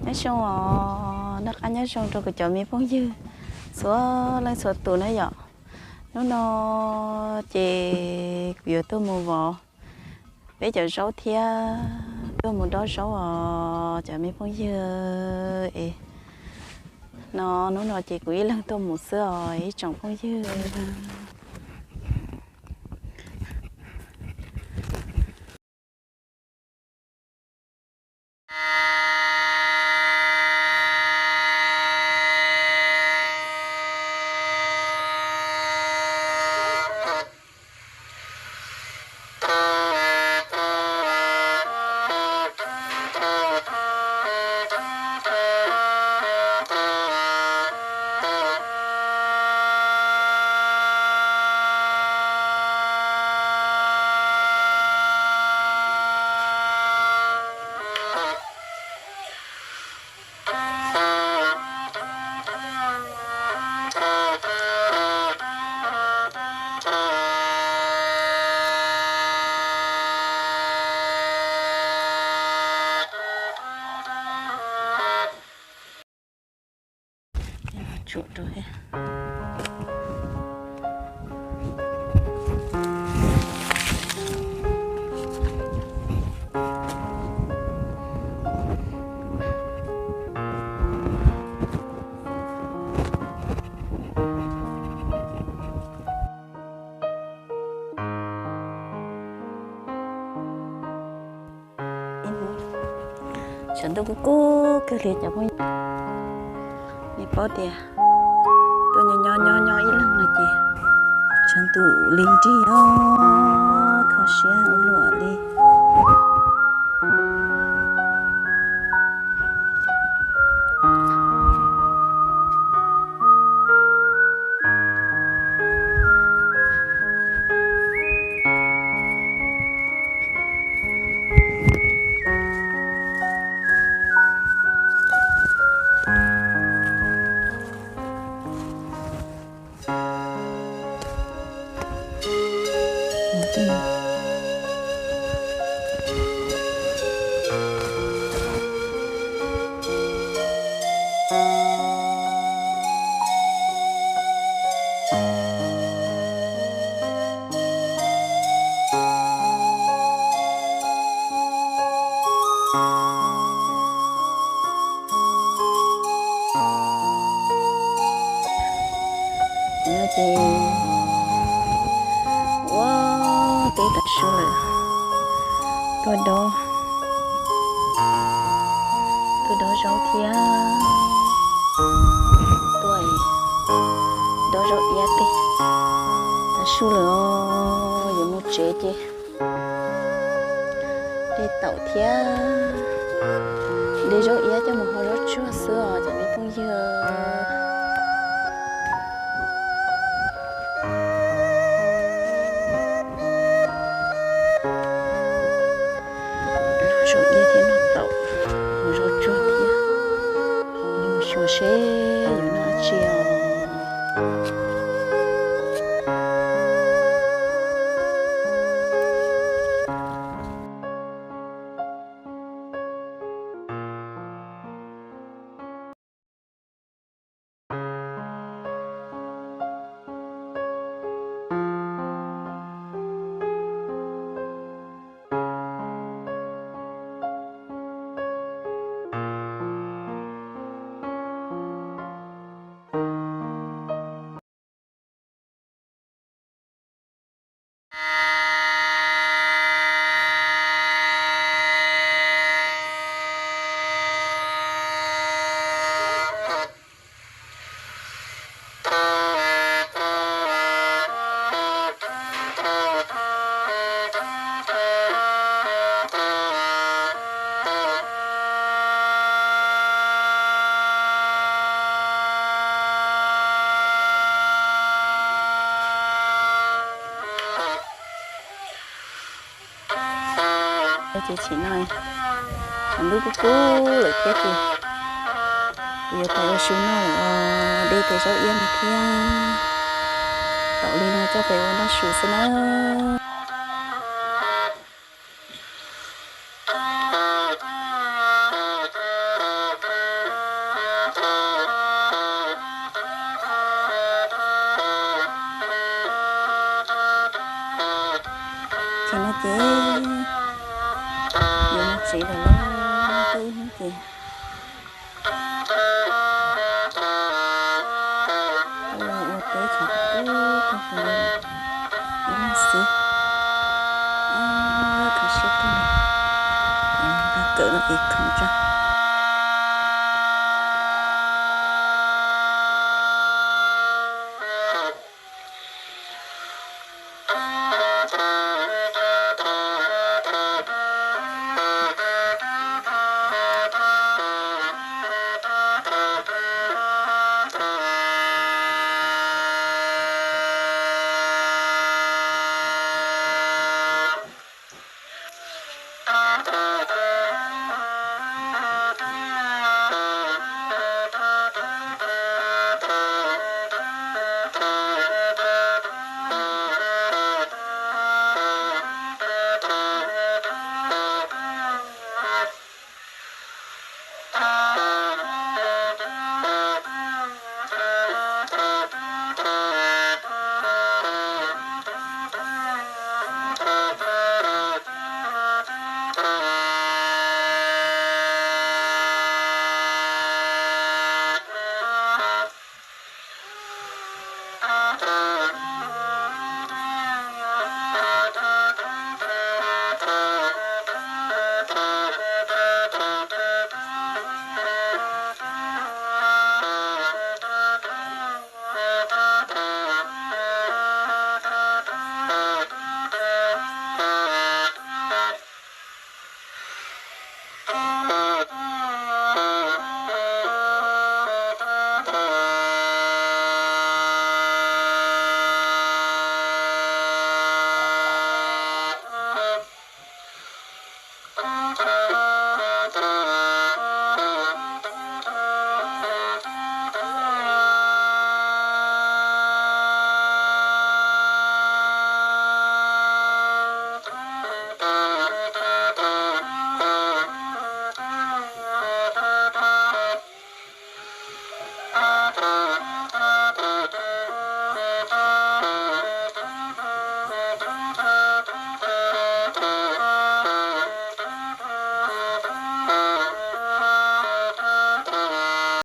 Nyob zoo os, noj qab nyob zoo rau kuv cov me phooj ywg txhua leej txhua tus na yom. Hnub no ces kuv yuav tuaj mus vov peb cov zaub thiab tuaj mus dob zaub os cov me phooj ywg es. No hnub no ces kuv ib leeg tuaj mus xwb os ib tsoom phooj ywg. Tshav ntuj kub kub kawg li cov phooj ywg. Nej paub tias tuaj nyob nyob nyob nyob ib leeg no ces tshav ntuj li nrig os, kho siab ua luaj li. No ces ua teb tav su lawm, tuaj dob, tuaj dob zaub thiab, tuaj dob zaub iab tej. Tav su lawm os, yuav mus tsev ces de taum thiab de zaub iab coj mus hau zaub tsuag xwb os cov me phooj ywg. Noj zaub iab thiab noj taum, mus zaub tsuag thiab, mus xyuas seb yuav noj dab tsi os. Ces tsim no tshav ntuj kub kub lawm thiab ces kuv yuav tau ua su noj lawm os, de tes zaub iab no thiab. Taum li no coj pem ua noj su xwb na. Ces yuav mus tsev lawm los, peb ib hnub ces ua teb tso, ib leeg xwb, khav siab kawg, es nqa kawm no es khoom tso.